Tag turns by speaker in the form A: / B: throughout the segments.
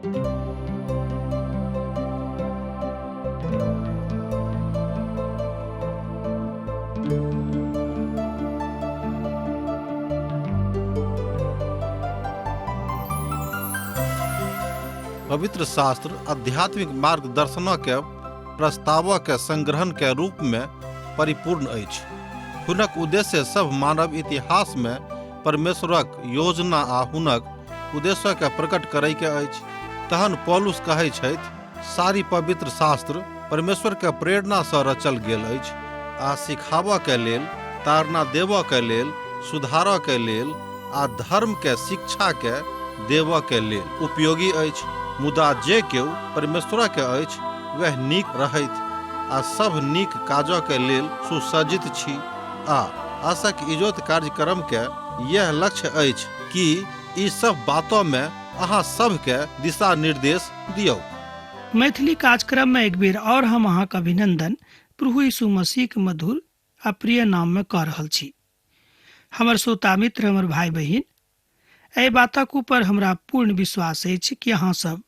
A: पवित्र शास्त्र आध्यात्मिक मार्गदर्शनक प्रस्तावक संग्रहण के रूप में परिपूर्ण अछि। हुनक उद्देश्य सभ मानव इतिहास में परमेश्वरक योजना आ हुनक उद्देश्य के प्रकट करय के अछि। तहन पौलुस कहै छथि, सारी पवित्र शास्त्र परमेश्वर के प्रेरणा सँ रचल गेल अछि आ सिखाबऽ के लेल, ताड़ना देबऽ के लेल, सुधारऽ के लेल आ धर्म के शिक्षा के देबऽ के लेल उपयोगी अछि। मुदा जे केओ परमेश्वर के अछि वएह नीक रहथि आ सभ नीक काजऽ के लेल सुसज्जित छी। आ आशक इजोत कार्यक्रम के यैह लक्ष्य अछि कि ई सभ बातऽ मे अहाँ सभ के दिशा निर्देश दियौक।
B: मैथिली कार्यक्रम में एक बेर और हम अहाँक अभिनंदन प्रभु यीशु मसीह के मधुर आ प्रिय नाम में कऽ रहल छी। हमर श्रोता मित्र, हमर भाई बहिन, एहि बातक ऊपर हमरा पूर्ण विश्वास अछि कि अहाँ सब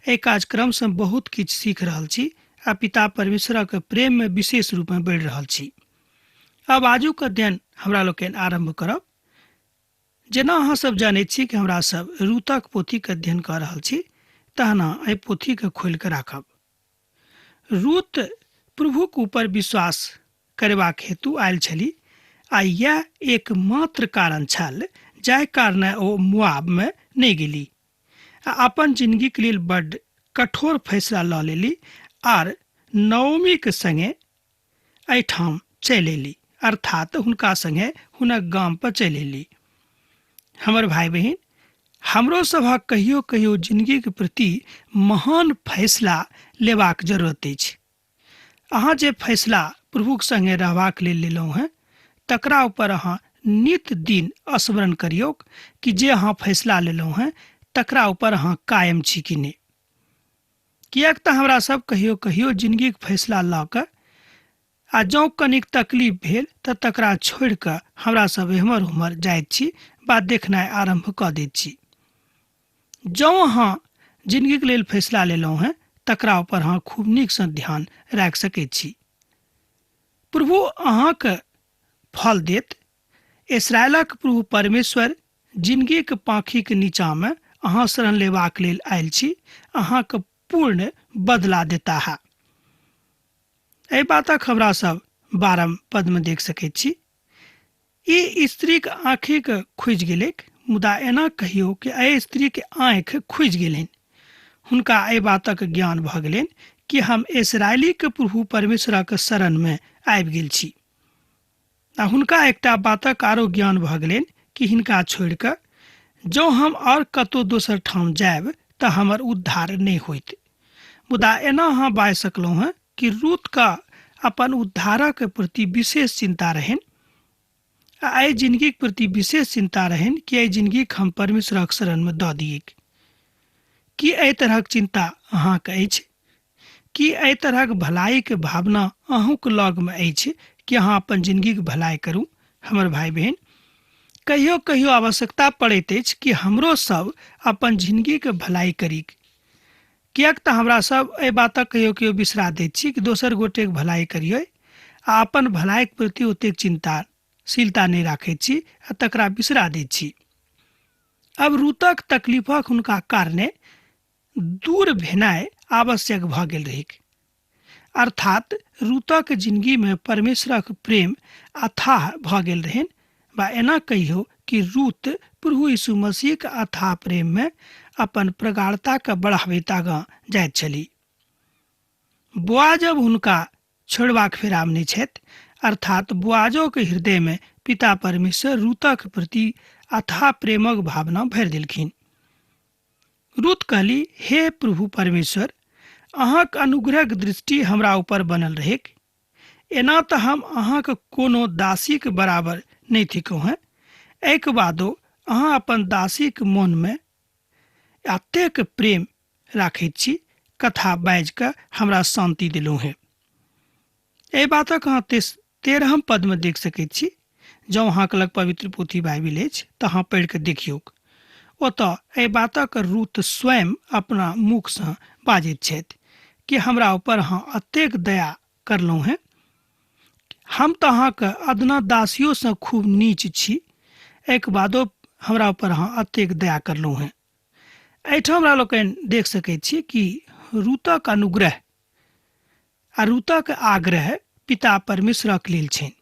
B: एहि कार्यक्रम से बहुत किछु सीख रहल छी आ पिता परमेश्वरक प्रेम में विशेष रूप में बढ़ि रहल छी। अब आजुक अध्ययन हमरा लोकनि आरंभ करब। जेना अहाँ सब जानैत छी कि हमरा सब रूतक पोथीक अध्ययन कऽ रहल छी, तहना एहि पोथीके खोलि कऽ राखब। रूत प्रभुक ऊपर विश्वास करबाक हेतु आयल छली आ इएह एकमात्र कारण छल जाहि कारणे ओ मुआबमे नहि गेली आ अपन जिंदगीक लेल बड्ड कठोर फैसला लऽ लेली आर नओमीक संगे एहिठाम चलि अयली, अर्थात हुनका संगे हुनक गाम पर चलि अयली। हमर भाई बहिन, हमरो सभक कहियो कहियो जिंदगीक प्रति महान फैसला लेबाक जरूरत अछि। अहाँ जे फैसला प्रभुक संगे रहबाक लेल लेलहुँ हेँ तकरा ऊपर अहाँ नित दिन स्मरण करियौक कि जे अहाँ फैसला लेलहुँ हेँ तकरा ऊपर अहाँ कायम छी कि नहि। किएक तऽ हमरा सब कहियो कहियो जिनगीक फैसला लऽ कऽ आ जँ कनिक तकलीफ भेल तऽ तकरा छोड़ि कऽ हमरा सब एम्हर ओम्हर जाइत छी वा देखनाइ आरम्भ कऽ दैत छी। जँ अहाँ जिनगीक लेल फैसला लेलहुँ हेँ तकरा ऊपर अहाँ खूब नीकसँ ध्यान राखि सकैत छी। प्रभु अहाँक फल देत। इसराइलक प्रभु परमेश्वर जिनगीक पाँखिक नीचाँमे अहाँ शरण लेबाक लेल आयल छी, अहाँक पूर्ण बदला देताह। एहि बातक हमरा सब 12 पदमे देख सकैत छी। ई स्त्रीक आँखिक खुजि गेलैक, मुदा एना कहियौ कि एहि स्त्रीक आँखि खुजि गेलनि। हुनका एहि बातक ज्ञान भऽ गेलनि कि हम इसराइलीक प्रभु परमेश्वरक शरणमे आबि गेल छी। आ हुनका एकटा बातक आरो ज्ञान भऽ गेलनि कि हिनका छोड़ि कऽ जँ हम आओर कतहु दोसर ठाम जायब तऽ हमर उद्धार नहि होइत। मुदा एना अहाँ बाजि सकलहुँ हेँ कि रूतके अपन उद्धारक प्रति विशेष चिन्ता रहनि आ एहि जिनगीक प्रति विशेष चिन्ता रहनि कि एहि जिनगीक हम परमेश्वरक शरणमे दऽ दियैक। की एहि तरहक चिन्ता अहाँके अछि? की एहि तरहक भलाइके भावना अहूँके लगमे अछि कि अहाँ अपन जिनगीके भलाइ करू? हमर भाई बहिन, कहियो कहियो आवश्यकता पड़ैत अछि कि हमरो सब अपन जिनगीके भलाइ करी, किएक तऽ हमरा सब एहि बातक कहियो कहियो बिसरा दैत छी कि दोसर गोटेके भलाइ करियै आ अपन भलाइके प्रति ओतेक चिन्ताशीलता नहि राखैत छी आ तकरा बिसरा दैत छी। अब रूतक तकलीफक हुनका कारणे दूर भेनाइ आवश्यक भऽ गेल रहैक। अर्थात रूतक जिनगीमे परमेश्वरक प्रेम अथाह भऽ गेल रहनि, वा एना कहियौ कि रूत प्रभु यीशु मसीहक अथाह प्रेममे अपन प्रगाढ़ताके बढ़ाबैत आगाँ जाइत छली। बोआज अब हुनका छोड़बाक फेरामे नहि छथि, अर्थात बोआजोके हृदयमे पिता परमेश्वर रूतक प्रति अथाह प्रेमक भावना भरि देलखिन। रूत कहली, हे प्रभु परमेश्वर, अहाँक अनुग्रहक दृष्टि हमरा ऊपर बनल रहैक। एना तऽ हम अहाँक कोनो दासीक बराबर नहि थिकहुँ हेँ। एहिके बादो अहाँ अपन दासीक मोनमे एतेक प्रेम राखैत छी, कथा बाजि कऽ हमरा शान्ति देलहुँ हेँ। एहि बातक अहाँ 13 पदमे देख सकैत छी। जँ अहाँके लग पवित्र पोथी बाइबिल अछि तऽ अहाँ पढ़ि कऽ देखियौक। ओतऽ एहि बातक रूत स्वयं अपना मुखसँ बाजैत छथि कि हमरा ऊपर अहाँ अतेक दया करलहुँ हेँ। हम तऽ अहाँके अदना दासियोसँ खूब नीच छी, एहिके बादो हमरा ऊपर अहाँ अतेक दया करलहुँ हेँ। एहिठाम हमरा लोकनि देख सकैत छी कि रूतक अनुग्रह आ रूतक आग्रह पिता परमेश्वरक लेल छनि।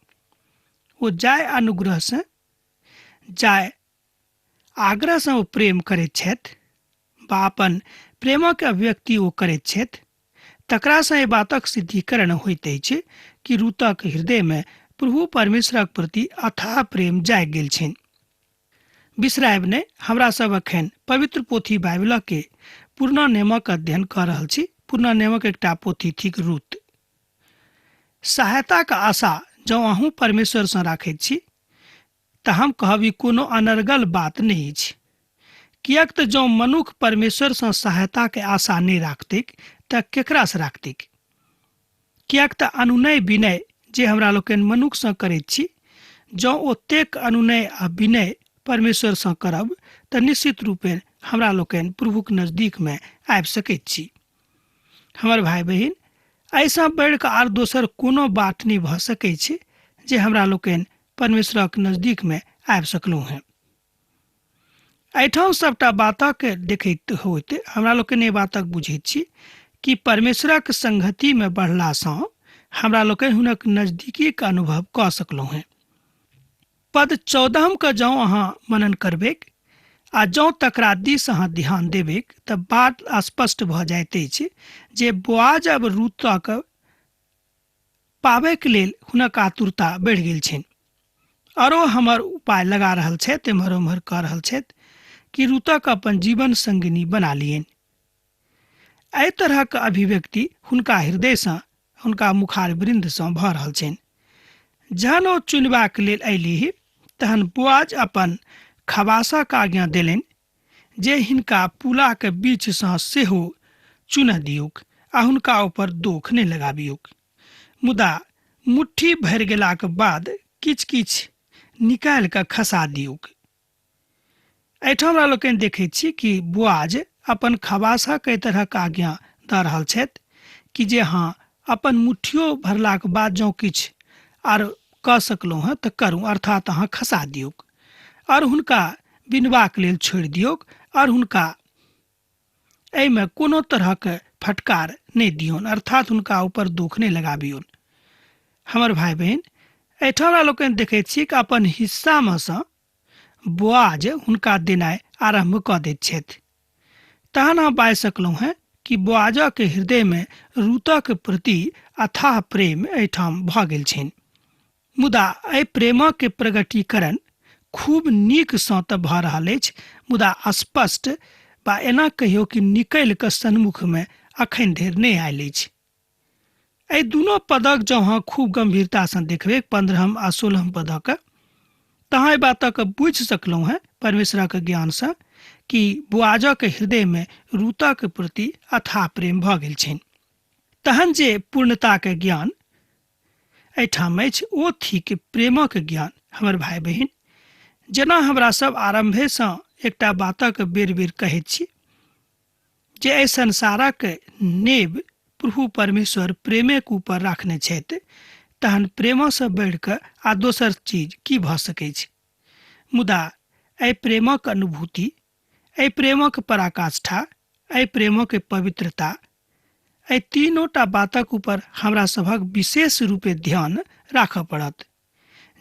B: ओ जाय अनुग्रहसँ, जाय आग्रहसँ ओ प्रेम करैत छथि वा अपन प्रेमक अभिव्यक्ति ओ करैत छथि, तकरासँ एहि बातक सिद्धिकरण होइत अछि कि रूतक हृदयमे प्रभु परमेश्वरक प्रति अथाह प्रेम जागि गेल छनि। बिसरायब नहि, हमरा सब अखन पवित्र पोथी बाइबलक के पुरना नियमक अध्ययन कऽ रहल छी। पुरना नियमक एकटा पोथी थिक रूत। सहायताक आशा जँ अहूँ परमेश्वरसँ राखैत छी तऽ हम कहब ई कोनो अनर्गल बात नहि अछि, किएक तऽ जँ मनुख परमेश्वरसँ सहायताके आशा नहि राखतैक तऽ केकरासँ राखतैक? किएक तऽ अनुनय विनय जे हमरा लोकनि मनुखसँ करैत छी, जँ ओतेक अनुनय आ विनय परमेश्वरसँ करब तऽ निश्चित रूपे हमरा लोकनि प्रभुक नजदीकमे आबि सकैत छी। हमर भाय बहिन, एहिसँ बढ़ि कऽ आर दोसर कोनो बात नहि भऽ सकैत छै जे हमरा लोकनि परमेश्वरक नजदीकमे आबि सकलहुँ हेँ। एहिठाम सभटा बातक देखैत होइत हमरा लोकनि एहि बातक बुझैत छी कि परमेश्वरक संगतिमे बढ़लासँ हमरा लोकनि हुनक नजदीकीके अनुभव कऽ सकलहुँ हेँ। पद 14 के जँ अहाँ मनन करबैक आ जँ तकरा दिस अहाँ ध्यान देबैक तऽ बात स्पष्ट भऽ जाइत अछि जे बोआज अब रूतक पाबैके लेल हुनक आतुरता बढ़ि गेल छनि। आरो हमर उपाय लगा रहल छथि, एम्हर ओम्हर कऽ रहल छथि कि रूतक अपन जीवन संगिनी बना लियनि। एहि तरहक अभिव्यक्ति हुनका हृदयसँ, हुनका मुखार वृन्दसँ भऽ रहल छनि। जहन ओ चुनबाक लेल अयलीह तहन बोआज अपन खबासक आज्ञा देलनि जे हिनका पुलाक बीचसँ सेहो चुनऽ दियौक आ हुनका ऊपर दोख नहि लगाबियौक। मुदा मुट्ठी भरि गेलाक बाद किछु किछु निकालि कऽ खसा दियौक। एहिठाम हमरा लोकनि देखैत छी कि बोआज अपन खबासक एहि तरहक आज्ञा दऽ रहल छथि कि जे अहाँ अपन मुट्ठियो भरलाक बाद जँ किछु आर कऽ सकलहुँ हँ तऽ करू, अर्थात अहाँ खसा दियौक आओर हुनका बिनबाक लेल छोड़ि दियौक आओर हुनका एहिमे कोनो तरहक फटकार नहि दियौन, अर्थात हुनका ऊपर दुख नहि लगाबियौन। हमर भाय बहिन, एहिठाम हमरा लोकनि देखैत छी कि अपन हिस्सामे सँ बोआज हुनका देनाइ आरम्भ कऽ दैत छथि। तहन अहाँ बाजि सकलहुँ हेँ कि बोआजक हृदयमे रूतक प्रति अथाह प्रेम एहिठाम भऽ गेल छनि। मुदा एहि प्रेमक प्रगटीकरण खूब नीकसँ तऽ भऽ रहल अछि, मुदा स्पष्ट वा एना कहियौ कि निकलि कऽ सन्मुखमे अखन धरि नहि आयल अछि। एहि दुनू पदक जँ अहाँ खूब गम्भीरतासँ देखबै, 15 आ 16 पदक, तऽ अहाँ एहि बातक बुझि सकलहुँ हेँ परमेश्वरक ज्ञानसँ कि बोआजक हृदयमे रूतक प्रति अथाह प्रेम भऽ गेल छनि। तहन जे पूर्णताक ज्ञान एहिठाम अछि ओ थिक प्रेमक ज्ञान। हमर भाय बहिन, जेना हमरा सब आरम्भेसँ एकटा बातक बेर बेर कहैत छी जे एहि संसारक नेब प्रभु परमेश्वर प्रेमेक ऊपर राखने छथि, तहन प्रेमसँ बढ़ि कऽ आ दोसर चीज की भऽ सकैछ? मुदा एहि प्रेमक अनुभूति, एहि प्रेमक पराकाष्ठा, एहि प्रेमक पवित्रता, एहि तीनोटा बातक ऊपर हमरा सभक विशेष रूपे ध्यान राखऽ पड़त,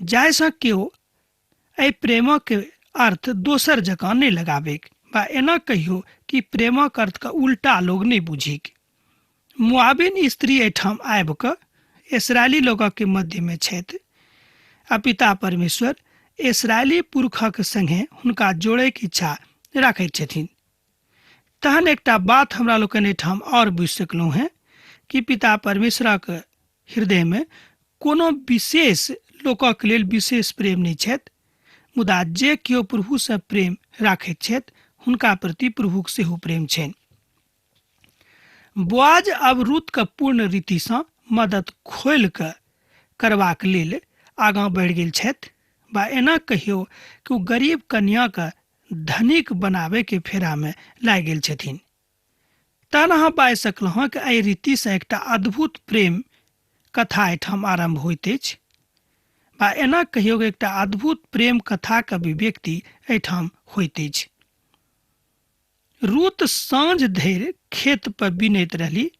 B: जाहिसँ केओ एहि प्रेमक अर्थ दोसर जकाँ नहि लगाबैक वा एना कहियो कि प्रेमक अर्थके उल्टा लोग नहि बुझिक। मुआबिन स्त्री एहिठाम आबि कऽ इसराइली लोकक मध्यमे छथि आ पिता परमेश्वर इसराइली पुरखक संगे हुनका जोड़ैके इच्छा राखैत छथिन। तहन एकटा बात हमरा लोकनि एहिठाम आओर बुझि सकलहुँ हेँ कि पिता परमेश्वरक हृदयमे कोनो विशेष लोकक लेल विशेष प्रेम नहि छथि, मुदा जे केओ प्रभुसँ प्रेम राखैत छथि हुनका प्रति प्रभुक सेहो प्रेम छनि। बोआज अब रूतके पूर्ण रीतिसँ मदद खोलि कऽ करबाक लेल आगाँ बढ़ि गेल छथि वा एना कहियौ कि ओ गरीब कन्याके धनिक बनाबे के फेरा में लागि गेल छथिन। तहन अहाँ पाबि सकलहुँ हँ कि एहि रीतिसँ एकटा अद्भुत प्रेम कथा एहिठाम आरम्भ होइत अछि, बा एना कहियो एकटा अद्भुत प्रेम कथाक अभिव्यक्ति एहिठाम होइत अछि। रूत साँझ धरि खेत पर बिनैत रहली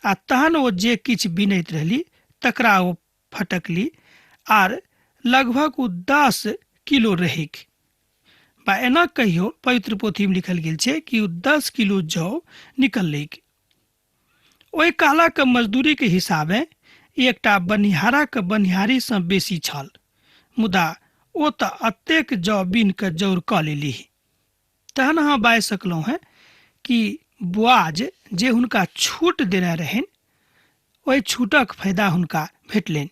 B: आ तहन ओ जे किछु बिनैत रहली तकरा ओ फटकली आर लगभग ओ 10 किलो रहैक, बा एना कहियो पवित्र पोथीमे लिखल गेल छै कि ओ 10 किलो जौ निकललैक। ओहि कालक मजदूरीके हिसाबे एकटा बनिहाराक बनिहारीसँ बेसी छल, मुदा ओ तऽ अतेक जौ बीन कऽ जौर कऽ लेलीह। तहन अहाँ बाजि सकलहुँ हेँ कि बोआज जे हुनका छूट देने रहनि ओहि छूटक फायदा हुनका भेटलनि।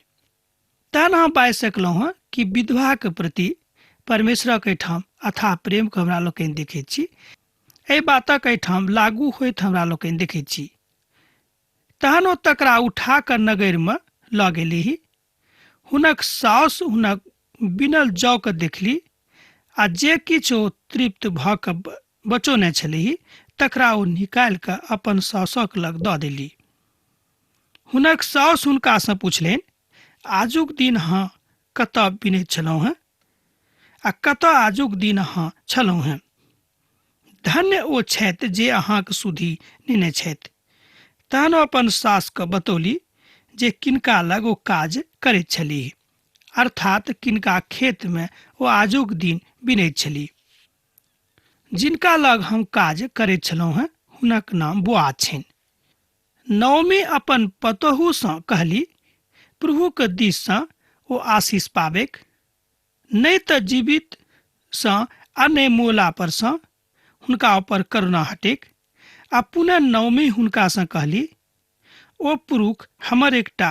B: तहन अहाँ बाजि सकलहुँ हेँ कि विधवाके प्रति परमेश्वरक एहिठाम अथाह प्रेमके हमरा लोकनि देखैत छी। एहि बातक एहिठाम लागू होइत हमरा लोकनि देखैत छी। तहन ओ तकरा उठा कऽ नगरिमे लऽ गेलीह। हुनक साउस हुनक बिनल जौके देखली आ जे किछु ओ तृप्त भऽ कऽ बचौने छलीह तकरा ओ निकालि कऽ अपन साउसक लग दऽ देली। हुनक साउस हुनकासँ पुछलनि, आजुक दिन अहाँ कतऽ बिनैत छलहुँ हेँ आ कतऽ आजुक दिन अहाँ छलहुँ हेँ? धन्य ओ छथि जे अहाँक सुधि नेने छथि। तहन ओ अपन सासुके बतौली जे किनका लग ओ काज करैत छलीह, अर्थात किनका खेतमे ओ आजुक दिन बिनैत छलीह। जिनका लग हम काज करैत छलहुँ हेँ हुनक नाम बोआज छनि। नओमी अपन पतोहुसँ कहली, प्रभुक दिससँ ओ आशीष पाबैक, नहि तऽ जीवितसँ आ नहि मोला परसँ हुनका ऊपर करुणा हटेक। आ पुनः नओमी हुनकासँ कहली, ओ पुरुख हमर एकटा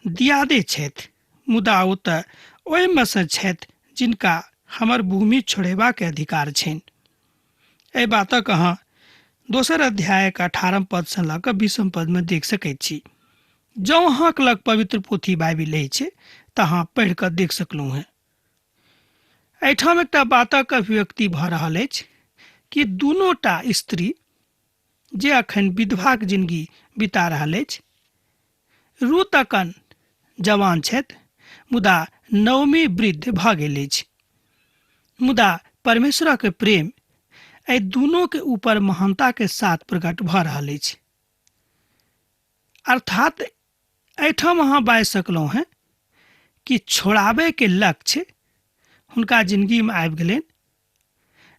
B: दियादे छथि, मुदा ओ तऽ ओहिमे सँ छथि जिनका हमर भूमि छोड़ेबाक अधिकार छनि। एहि बातक अहाँ दोसर अध्यायक 18 पदसँ लऽ कऽ 20 पदमे देख सकैत छी। जँ अहाँक लग पवित्र पोथी बाइबिल अछि तऽ अहाँ पढ़ि कऽ देख सकलहुँ हेँ। एहिठाम एकटा बातक अभिव्यक्ति भऽ रहल अछि कि दुनूटा स्त्री जे अखन विधवाक जिंदगी बिता रहल अछि, रूत अखन जवान छथि मुदा नवमी वृद्ध भऽ गेल अछि, मुदा परमेश्वरक प्रेम एहि दुनू के ऊपर महानता के साथ प्रकट भऽ रहल अछि। अर्थात एहिठाम अहाँ बाजि सकलहुँ हेँ कि छोड़ाबैके लक्ष्य हुनका जिंदगीमे आबि गेलनि।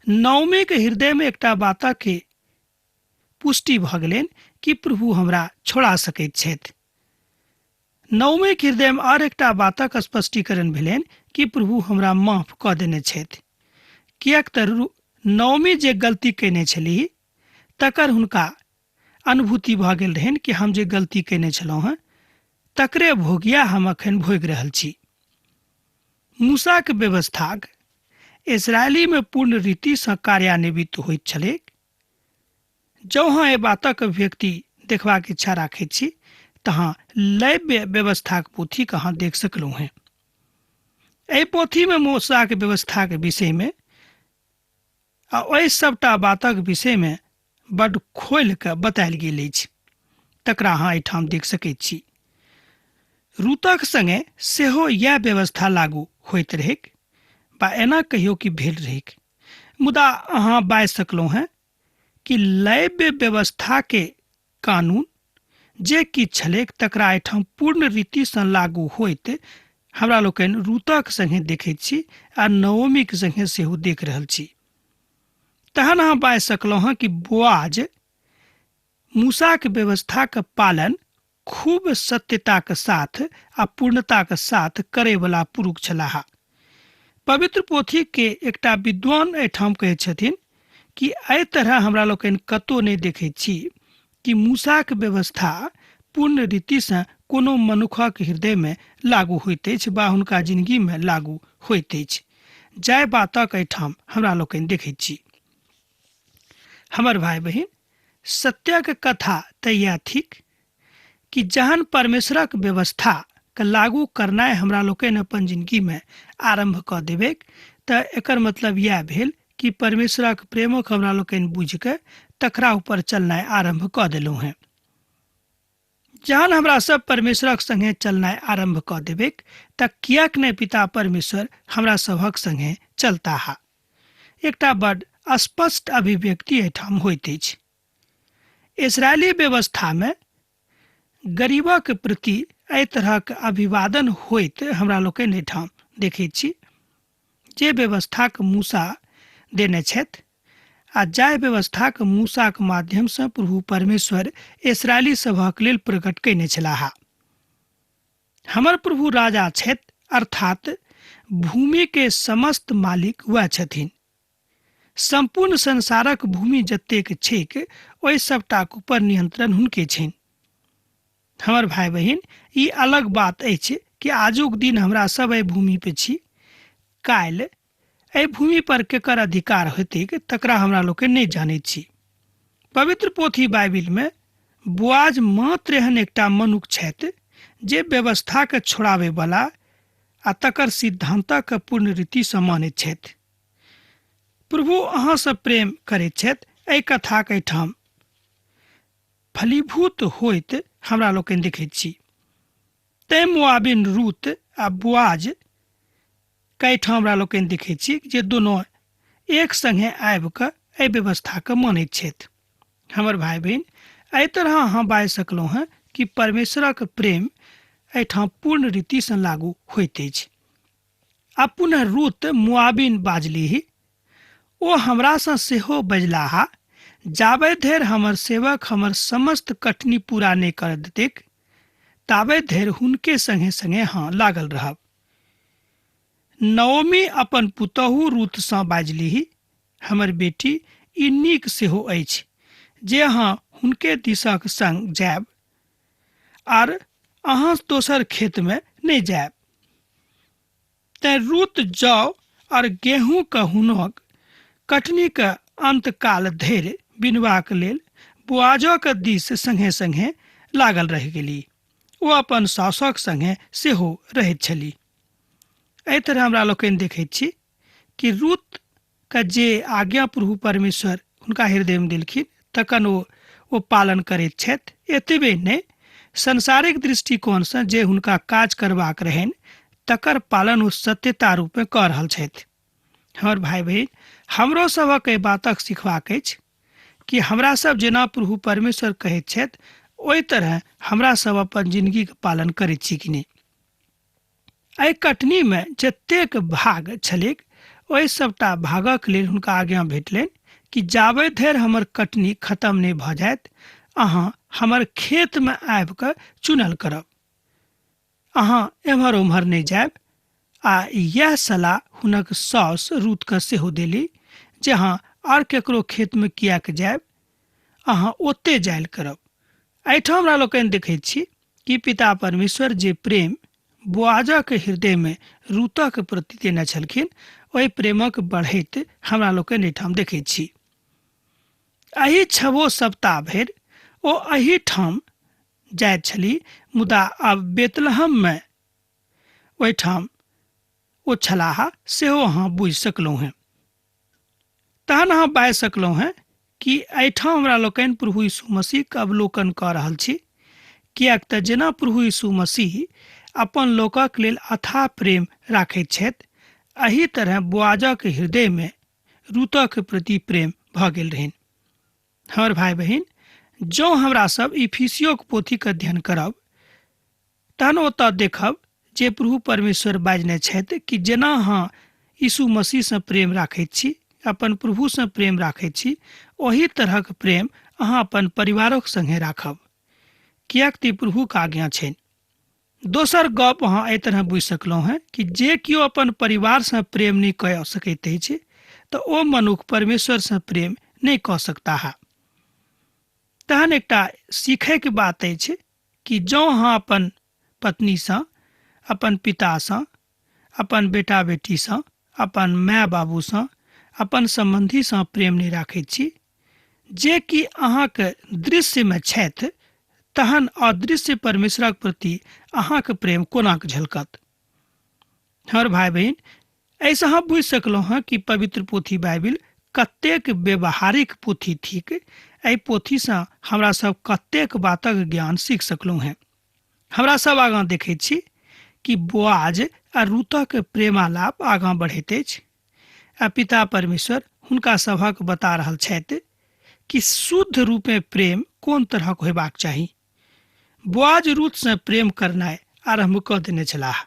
B: नवमीके हृदयमे एकटा बातके पुष्टि भऽ गेलनि कि प्रभु हमरा छोड़ा सकैत छथि। नवमीके हृदयमे आओर एकटा बातक स्पष्टीकरण भेलनि कि प्रभु हमरा माफ कऽ देने छथि, किएक तऽ नवमी जे गलती कयने छलीह तकर हुनका अनुभूति भऽ गेल रहनि कि हम जे गलती कयने छलहुँ हेँ तकरे भोगिया हम अखन भोगि रहल छी। मूसाक व्यवस्थाक इस्राएलीमे पूर्ण रीतिसँ कार्यान्वित होइत छलैक। जँ अहाँ एहि बातक अभिव्यक्ति देखबाक इच्छा राखैत छी तऽ अहाँ लैव्य व्यवस्थाक पोथीके अहाँ देख सकलहुँ हेँ। एहि पोथीमे मूसाक व्यवस्थाक विषयमे आ ओहि सभटा बातक विषयमे बड्ड खोलि कऽ बतायल गेल अछि, तकरा अहाँ एहिठाम देख सकैत छी। रूतक संगे सेहो इएह व्यवस्था लागू होइत रहैक बा एना कहियो कि भेल रहैक, मुदा अहाँ बाजि सकलहुँ हेँ कि लैव्य व्यवस्थाके कानून जे किछु छलैक तकरा एहिठाम पूर्ण रीतिसँ लागू होइत हमरा लोकनि रूतक संगे देखैत छी आ नवमीक संगे सेहो देख रहल छी। तहन अहाँ बाजि सकलहुँ हँ कि बोआज मूसाक व्यवस्थाक पालन खूब सत्यताक साथ आ पूर्णताक साथ करैवला पुरुष छलाह। पवित्र पोथी के एकटा विद्वान एहिठाम कहै छथिन कि एहि तरह हमरा लोकनि कतहु नहि देखैत छी कि मूसाक व्यवस्था पूर्ण रीतिसँ कोनो मनुखक हृदयमे लागू होइत अछि बा हुनका जिंदगीमे लागू होइत अछि, जाहि बातक एहिठाम हमरा लोकनि देखैत छी। हमर भाई बहिन, सत्यक कथा तऽ इएह थिक कि जहन परमेश्वरक व्यवस्था के लागू करनाइ हमरा लोकनि अपन जिंदगीमे आरम्भ कऽ देबैक तऽ एकर मतलब इएह भेल कि परमेश्वरक प्रेमक हमरा लोकनि बुझि कऽ तकरा ऊपर चलनाइ आरम्भ कऽ देलहुँ हेँ। जहन हमरा सब परमेश्वरक संगे चलनाइ आरम्भ कऽ देबैक तऽ किएक नहि पिता परमेश्वर हमरा सभक संगे चलताह। एकटा बड स्पष्ट अभिव्यक्ति एहिठाम होइत अछि। इसराइली व्यवस्थामे गरीबक प्रति एहि तरहक अभिवादन होइत हमरा लोकनि एहिठाम देखैत छी, जे व्यवस्थाक मूसा देने छथि आ जाहि व्यवस्थाक मूसाक माध्यमसँ प्रभु परमेश्वर इसराइली सभक लेल प्रकट कयने छलाह। हमर प्रभु राजा छथि, अर्थात भूमि के समस्त मालिक वएह छथिन। सम्पूर्ण संसारक भूमि जतेक छैक ओहि सबटाक ऊपर नियंत्रण हुनके छनि। हमर भाई बहिन, ई अलग बात अछि कि आजुक दिन हमरा सब एहि भूमि पे छी, काल्हि एहि भूमि पर केकर अधिकार हेतैक तकरा हमरा लोकनि नहि जानैत छी। पवित्र पोथी बाइबिल में बोआज मात्र एहन एकटा मनुख छथि जे व्यवस्था के छोड़ाबै वाला आ तकर सिद्धांतक पूर्ण रीति सँ मानैत छथि। प्रभु अहाँ सँ प्रेम करैत छथि, एहि कथाक एहिठाम फलीभूत होइत हमरा लोकनि देखैत छी। तैं मोआबिन रूत आ बोआज के एहिठाम हमरा लोकनि देखैत छी जे दोनो एक संगे आबि कऽ एहि व्यवस्थाके मानैत छथि। हमर भाई बहिन, एहि तरह अहाँ बाजि सकलहुँ हेँ कि परमेश्वरक प्रेम एहिठाम पूर्ण रीतिसँ लागू होइत अछि। आ पुनः रूत मोआबिन बाजलीह, ओ हमरासँ सेहो बजलाह, जाबे धरि हमर सेवक हमर समस्त कटनी पूरा नहि कर देतैक ताबे धरि हुनके संगे संगे हाँ लागल रहब। नओमी अपन पुतहु रूतसँ बाजलीह, हमर बेटी, ई नीक सेहो अछि जे अहाँ हुनके दिसक संग जायब आर अहाँ दोसर खेतमे नहि जायब। तेँ रूत जौ और गेहूँ के हुनक कटनी के अंतकाल धरि बिनबाक लेल बोआजक दिस संगे संगे लागल रहि गेली। ओ अपन सासुक संगे सेहो रहैत छली। एहि तरह हमरा लोकनि देखैत छी कि रूत के जे आज्ञा प्रभु परमेश्वर हुनका हृदय में देलखिन तखन ओ पालन करैत छथि। एतबे नहि, सांसारिक दृष्टिकोणसँ जे हुनका काज करबाक रहनि तकर पालन ओ सत्यता रूपमे कऽ रहल छथि। हमर भाई बहिन, हमरो सभक एहि बातक सिखबाक अछि कि हमरा सब जेना प्रभु परमेश्वर कहैत छथि ओहि तरह हमरा सब अपन जिंदगीके पालन करैत छी कि नहि। एहि कटनीमे जतेक भाग छलैक ओहि सबटा भागक लेल हुनका आज्ञा भेटलनि कि जाबे धरि हमर कटनी खत्म नहि भऽ जायत अहाँ हमर खेतमे आबि कऽ चुनल करब, अहाँ एम्हर ओम्हर नहि जायब। आ इएह सलाह हुनक साउस रूतके सेहो देली जे अहाँ आर केकरो खेतमे किएक जायब, अहाँ ओते जायल करब। एहिठाम हमरा लोकनि देखैत छी कि पिता परमेश्वर जे प्रेम बोआजक हृदयमे रूतक प्रति देने छलखिन ओहि प्रेमक बढ़ैत हमरा लोकनि एहिठाम देखैत छी। एहि छबो सप्ताह भरि ओ एहिठाम जाइत छली, मुदा आब बेतलहममे ओहिठाम ओ छलाह सेहो अहाँ बुझि सकलहुँ हेँ। तहन अहाँ बाजि सकलहुँ हेँ कि एहिठाम हमरा लोकनि प्रभु यीशु मसीहके अवलोकन कऽ रहल छी, किएक तऽ जेना प्रभु यीशु मसीह अपन लोकक लेल अथाह प्रेम राखैत छथि एहि तरह बोआजक हृदयमे रूतक प्रति प्रेम भऽ गेल रहनि। हमर भाई बहिन, जँ हमरा सब इफिसियोक पोथीके अध्ययन करब तहन ओतऽ देखब जे प्रभु परमेश्वर बाजने छथि कि जेना अहाँ यीशु मसीहसँ प्रेम राखैत छी, अपन प्रभुसँ प्रेम राखैत छी, ओही तरहक प्रेम अहाँ अपन परिवारक संगे राखब, किएक तऽ ई प्रभुक आज्ञा छनि। दोसर गप अहाँ एहि तरह बुझि सकलहुँ हेँ कि जे केओ अपन परिवारसँ प्रेम नहि कऽ सकैत अछि तऽ ओ मनुख परमेश्वरसँ प्रेम नहि कऽ सकताह। तहन एकटा सीखैके बात अछि कि जँ अहाँ अपन पत्नीसँ, अपन पितासँ, अपन बेटा बेटीसँ, अपन माय बाबूसँ, अपन सम्बन्धीसँ प्रेम नहि राखैत छी जे कि अहाँके दृश्यमे छथि, तहन अदृश्य परमेश्वरक प्रति अहाँके प्रेम कोनाक झलकत। हमर भाई बहिन, एहिसँ अहाँ बुझि सकलहुँ हँ कि पवित्र पोथी बाइबिल कतेक व्यवहारिक पोथी थिक। एहि पोथीसँ हमरा सब कतेक बातक ज्ञान सीख सकलहुँ हेँ। हमरा सब आगाँ देखैत छी कि बोआज आ रूतक प्रेमालाप आगाँ बढ़ैत अछि आ पिता परमेश्वर हुनका सभक बता रहल छथि कि शुद्ध रूपे प्रेम कोन तरहक होयबाक चाही। बोआज रूतसँ प्रेम करनाइ आरम्भ कऽ देने छलाह।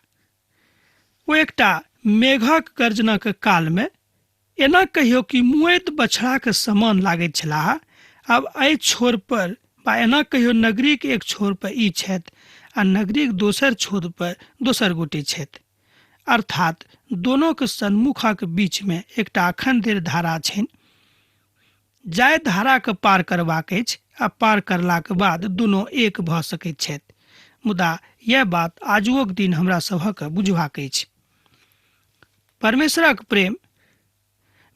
B: ओ एकटा मेघक गर्जनक कालमे एना कहियो कि मुएत बछड़ाक समान लागैत छलाह। आब एहि छोर पर बा एना कहियो नगरीक एक छोर पर ई छथि आ नगरीक दोसर छोर पर दोसर गोटे छथि, अर्थात दोनोक सन्मुखक बीचमे एकटा अखन धरि धारा छनि, जाहि धाराके पार करबाक अछि आ पार करलाक बाद दुनू एक भऽ सकैत छथि। मुदा यैह बात आजुओक दिन हमरा सभक बुझबाक अछि। परमेश्वरक प्रेम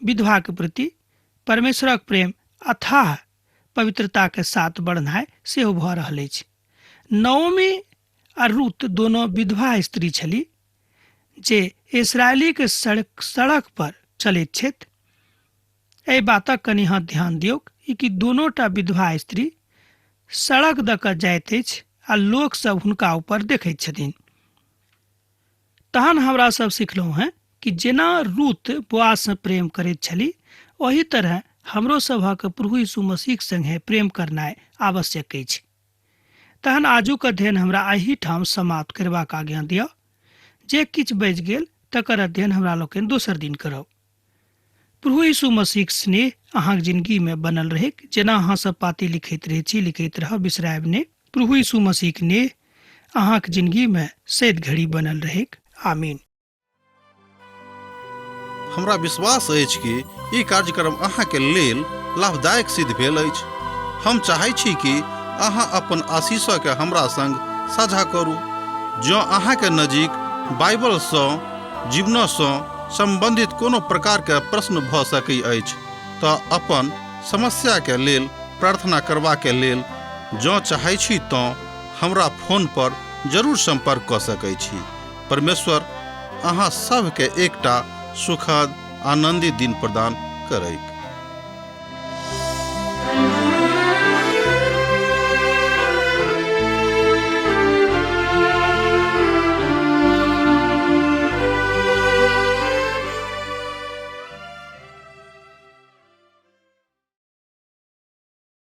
B: विधवाक प्रति, परमेश्वरक प्रेम अथाह पवित्रताके साथ बढ़नाइ सेहो भऽ रहल अछि। नओमी आ रूत दोनो विधवा स्त्री छली जे इसराइलीके सड़क सड़क पर चलैत छथि। एहि बातक कनि अहाँ ध्यान दियौक ई कि दोनोटा विधवा स्त्री सड़क दऽ कऽ जाइत अछि आ लोक सब हुनका ऊपर देखैत छथिन। तहन हमरा सब सिखलहुँ हेँ कि जेना रूत बोआजसँ प्रेम करैत छली, ओही तरह हमरो सभक प्रभु यीशु मसीहक संगे प्रेम करनाइ आवश्यक अछि। तहन आजुक अध्ययन हमरा एहि ठाम समाप्त करबाक आज्ञा दिअ। जे किछु बचि गेल तकर अध्ययन हमरा लोकनि दोसर दिन करब। प्रभु यीशु मसीहक स्नेह अहाँक जिंदगी में बनल रहैक। जेना अहाँ सब पाती लिखैत रहै छी, लिखैत रहब, बिसरायब नहि। प्रभु यीशु मसीहक नेह अहाँक जिंदगी में सैद घड़ी बनल रहैक। आमीन।
A: हमरा विश्वास अछि कि ई कार्यक्रम अहाँके लेल लाभदायक सिद्ध भेल अछि। हम चाहै छी कि अहाँ अपन आशीषके हमरा संग साझा करू। जँ अहाँके नजीक बाइबलसँ जीवनसँ सम्बन्धित कोनो प्रकारके प्रश्न भऽ सकै अछि तऽ अपन समस्याके लेल प्रार्थना करबाके लेल जँ चाहै छी तँ हमरा फोन पर जरूर सम्पर्क कऽ सकै छी। परमेश्वर अहाँ सभके एकटा सुखद आनन्दित दिन प्रदान करैत।